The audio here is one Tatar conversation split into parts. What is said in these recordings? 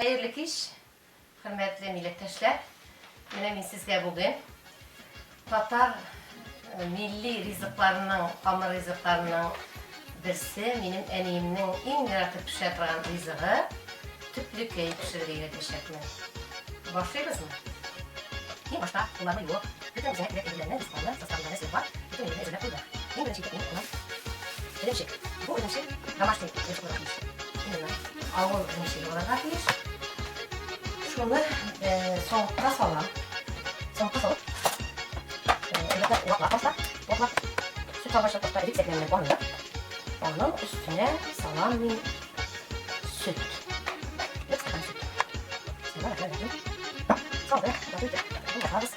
Хәерле кич, хөрмәтле милләттәшләр. Менә мин сезгә бүген татар э, милли ризыкларының, камыр ризыкларының берсе, минем әниемнең иң яратып пешерә торган ризыгы төплекәй пешерергә өйрәтәчәкмен. Башлыйбызмы? Иң башта кулларны юып, бөтен үзеңә кирәк әйберләрне, ризыкларны, составында нәрсә бар, бөтен әйберне әзерләп куйдык. Иң беренче итеп мин алам эремчек. Бу эремчек домашний эремчек булырга тиеш. Именно авыл эремчеге булырга тиеш. Шуны савытка салам. Савытка салып, әйбәтләп ваклап башта, ваклап. Сөт салгач башта эре кисәкләреннән арындырып, аның өстенә салам мин сөт. Бер стакан сөт. Бисмиллаһир-рахманир-рахим. Салдык, матур итеп болгатабыз.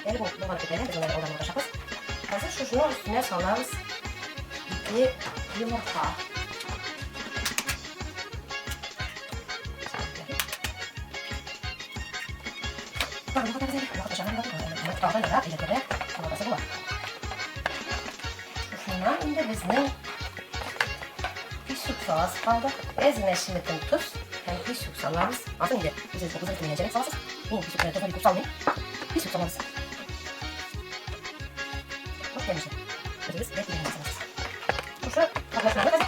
Әле бу болганып бетмәгән, без моны алдан болгатачакбыз. Хәзер шушының өстенә салабыз ике йомырка. Тагын болгатабыз әле. Болгатачак әле, тагын да әйбәтрәк болгатасы була. Шуннан инде безнең песок саласы калды. Әз генә чеметем тоз һәм песок салабыз. Асын инде үзегез үзегез белгәнчәрәк саласыз. Мин песокны тозны бик күп салмыйм. Песок салабыз. Тоз конечно. Үзегез белгәнчә саласыз. Шушы катнашманы хәзер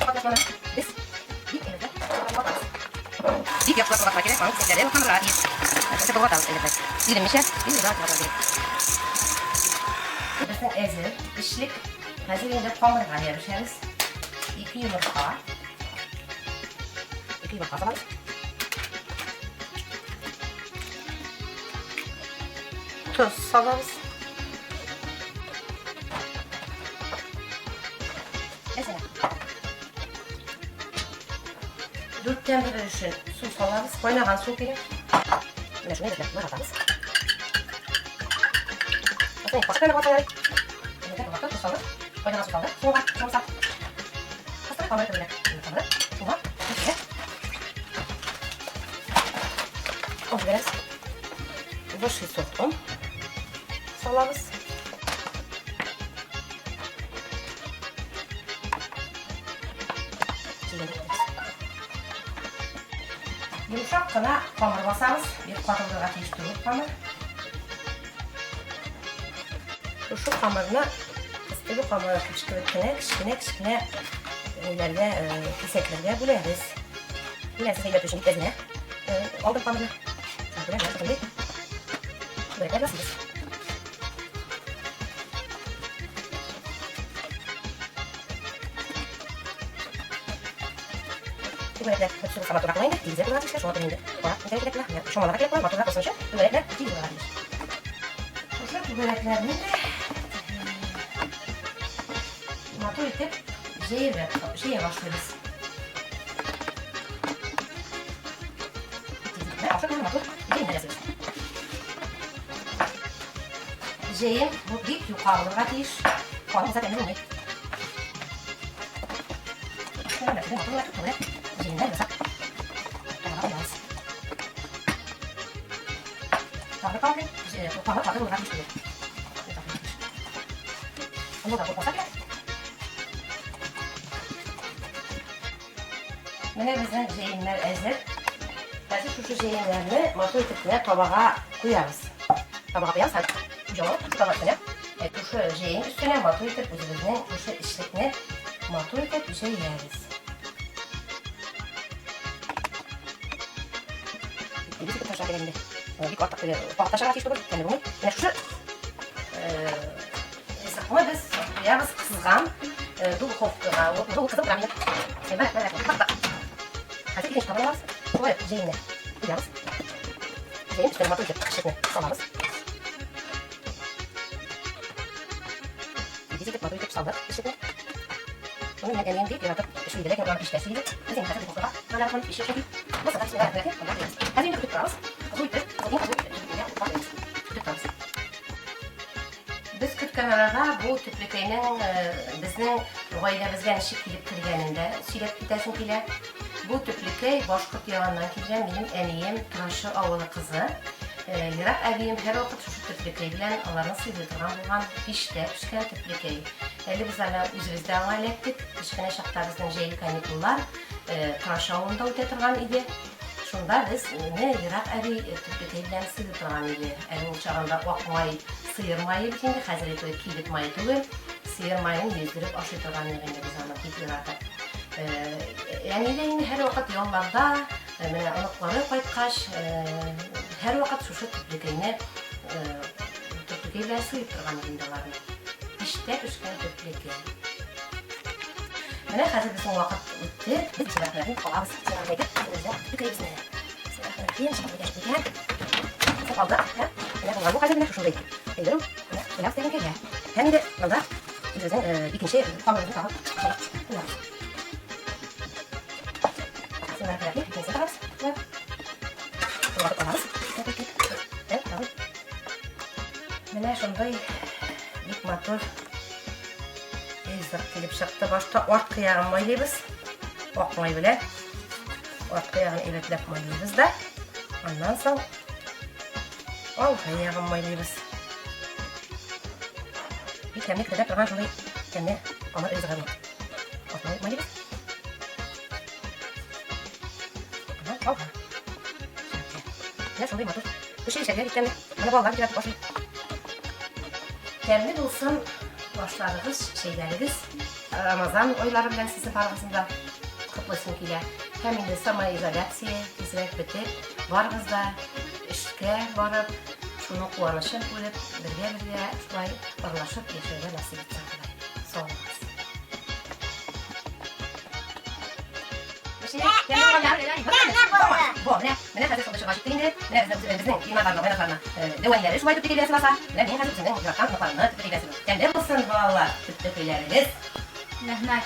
катнашманы без бик әйбәтләп болгатабыз. Бик яхшылап болгатырга кирәк, аның кисәкләре вакланырга тиеш. Әзер болгатабыз әйбәтләп. Иренмичә, бик озак болгатырга кирәк. Безнең әзер эчлек. Хәзер инде камырга ябышабыз. Ике йомырка. Ике йомырка салабыз. Тоз салабыз. Әзер. Дүрттән бер өлешен су салабыз. Кайнаган су кирәк. Менә шуны әйбәтләп болгатабыз. Кашык белән болгатсаң ярый. Әйбәтләп болгаттык, тоз салдык. Кайнаган су салдык. Суга, сарымсак. Кыстырып камыр түгелә. Камыры, суга, өстенә. Он җибәрәбез. Высший сорт он салабыз. Йомшак кына камыр басабыз. Бик каты булырга тиеш түгел камыр. Шушы камырны кыстыбы камыры кебек кенә, кечкенә кечкенә ниләргә, кисәкләргә бүләбез. Менә сезгә өйрәтү өчен бик әз генә алдым камырны. Шуңа күрә менә шушындый түгәрәкләр ясыйбыз. Түгәрәкләр бөтен булса матуррак була инде, тигезрәк булырга тиешләр, шуңа күрә инде кара үтәргә кирәк була. Менә чамаларга кирәк була, матуррак булсын өчен түгәрәкләр тигез булырга тиеш. Шушы түгәрәкләрне дә матур итеп җәергә җәя башлыйбыз. Менә ашап матур җәемнәр ясыйбыз. Җәем бу бик юка булырга тиеш. Калын булса тәмле булмый. Менә безнең җәемнәр әзер. Хәзер шушы җәемнәрне матур итеп кенә табага куябыз. Табага куябыз һәм җавап таба өстенә. Шушы җәем өстенә матур итеп үзебезнең шушы эчлекне матур итеп җәябез. Тигез итеп ташлап инде. Бик артык теге вакыт ташларга тиеш түгел, тәмле булмый. Менә шушы ризыкны без куябыз кызган духовкага. Ул кызып тора инде. Хәзер икенче табын алабыз. Шулай ук җәемне куябыз. Җәем өстенә матур итеп эчлекне салабыз. Тигез итеп, матур итеп салдык эчлекне. Моны минем әнием бик яратып эшли иде, ләкин ул аны пичтә эшли иде. Без инде хәзер духовкага куябыз моны, пич юк чөнки. Булса да, бисмилла рәхмәт, анда куябыз. Хәзер инде көтеп торабыз. Кызу итеп, кызу итеп, көтеп торабыз. Без көткән арада бу төплекәйнең безнең гаиләбезгә ничек килеп кергәнен дә сөйләп китәсем килә. Бу төплекәй башкорт ягыннан килгән минем әнием Торачы авылы кызы. Ерак әбием һәрвакыт шушы төплекәй белән аларны сыйлый торган булган, пичтә пешкән төплекәй. Әле без аны үзебез дә аңа эләктек. Кечкенә чакта безнең җәйге каникуллар. Торачы авылында үтә торган иде. Шунда без мине ерак әби төплекәй белән сыйлый торган иде. Әле ул чагында ак май, сыер мае бит инде, хәзерге кебек кибет мае түгел. Сыер маен йөздереп ашый торган идек инде без аны бик яратып. Әни дә инде һәрвакыт ялларда, менә оныклары кайткач, һәрвакыт шушы төплекәйне төплекәй белән сыйлый торган иде инде аларны. Мичтә пешкән төплекәй. Менә хәзер безнең вакыт үтте. Без чирәпләрне алабыз. Чирәпләргә безгә төкәйбез менә. Алдык, һәм менә булган бу хәзер менә шушындый. Әйбер ул. Менә куябыз тәлинкәгә. Һәм инде монда үзебезнең икенче камырыбызны тагын салып куябыз. Икенчесен тагабыз. Болгатып алабыз. Һәм тагын. Менә шундый бик матур ризык килеп чыкты. Башта арткы ягын майлыйбыз. Ак май белән. Арткы ягын әйбәтләп майлыйбыз да. Аннан соң алгы ягын майлыйбыз. Бик тәмле көтелә торган шундый тәмле камыр ризыгы бу. Ак май майлыйбыз. Аннан алга. Менә шундый матур. Кеше эчәргә бик тәмле. Моны балалар бик яратып ашый. Тәмле булсын ашларыгыз, чәйләрегез. Рамазан айлары белән сезне барыгызны да котлыйсым килә. Һәм инде самоизоляция тизрәк бетеп, барыгыз да эшкә барып, шуның куанычын күреп, бергә-бергә шулай аралашып яшәргә насыйп итсен Ходай. Сау булыгыз. Менә хәзер шундый чорга җитте инде. Менә безнең безнең иманнарны, гайратларны дәү әниләре шулай төплекәйләр сыласа, менә мин хәзер үземнең яраткан оныкларымны төплекәйләр сылыйм. Тәмле булсын, балалар, төплекәйләрегез. Рәхмәт.